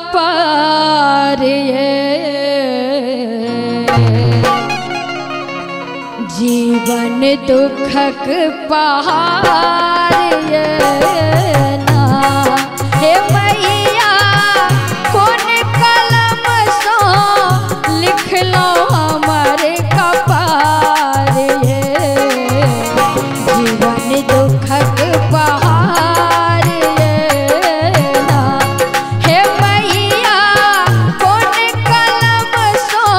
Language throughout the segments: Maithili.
कपार ये जीवन दुखक पहाड़ ये ना। हे मैया कोन कलम सँ लिखलो हमर कपार ये जीवन दुखक पहाड़ ये ना। हे मैया कोन कलम सँ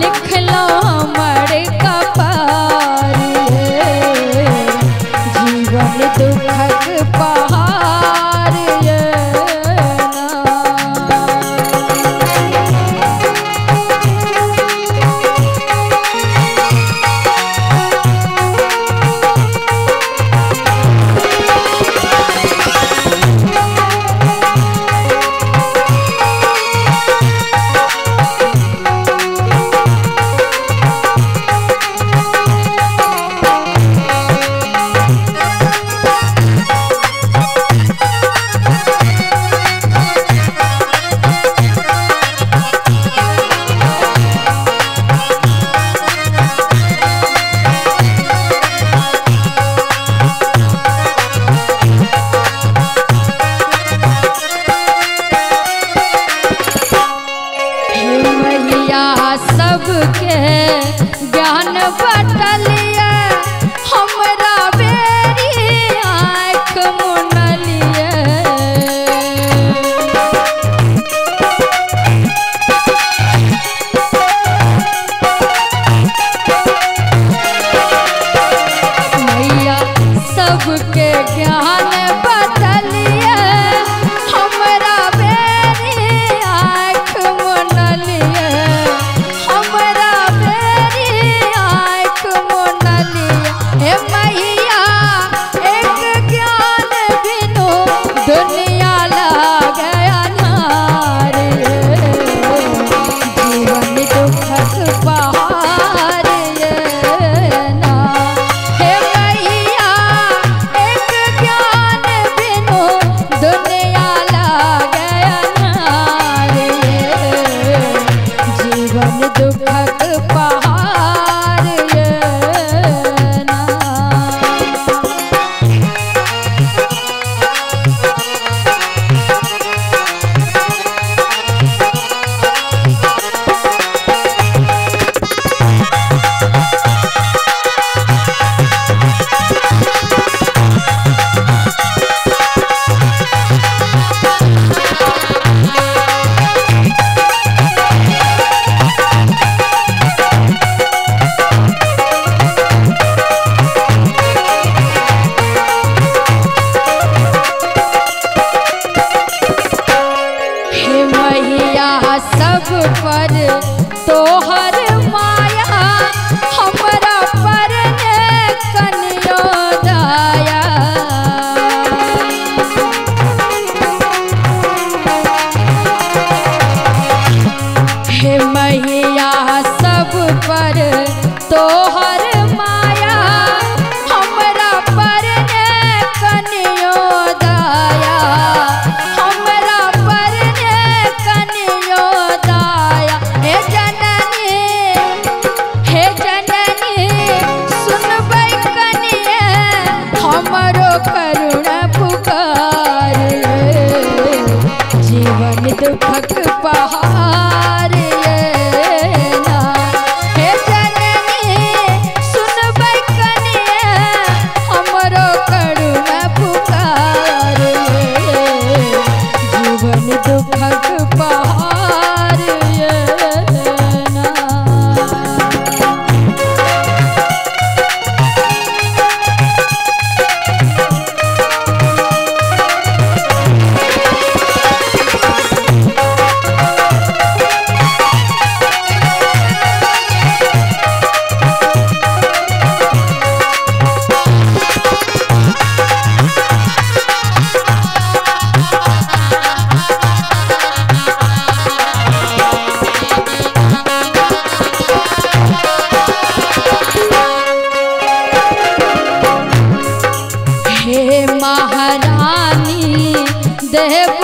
लिखलो हमर कपार ये जीवन दुखक पहाड़ ये ना। सबके ज्ञान बटलिए हमरा बेरी आँख मुनलिए। मैया सबके ज्ञान बटलिए हमरा बेरी आँख मुनलिए हमरा बेरी आँख मुनलिए। हे मैया एक ज्ञान बिनु दुनिया लागे अन्हार ये जीवन दुखक पहाड़ ये ना। हे मैया एक ज्ञान बिनु दुनिया लागे अन्हार ये जीवन दुखक पहाड़ ये ना। हे मैया सब पर तोहर माया हमरा पर ने कनियो दया। हे मैया सब पर तोहर माया हमरा पर ने कनियो दया हमरा पर ने कनियो दया। हे जननी सुनबै कनिए हमरो करुणा पुकार ये जीवन दुखक पहाड़ ये ना। हे जननी सुनबै कनिए हमरो करुणा पुकार ये जीवन दुखक पहाड़ ये ना। हे महारानी देव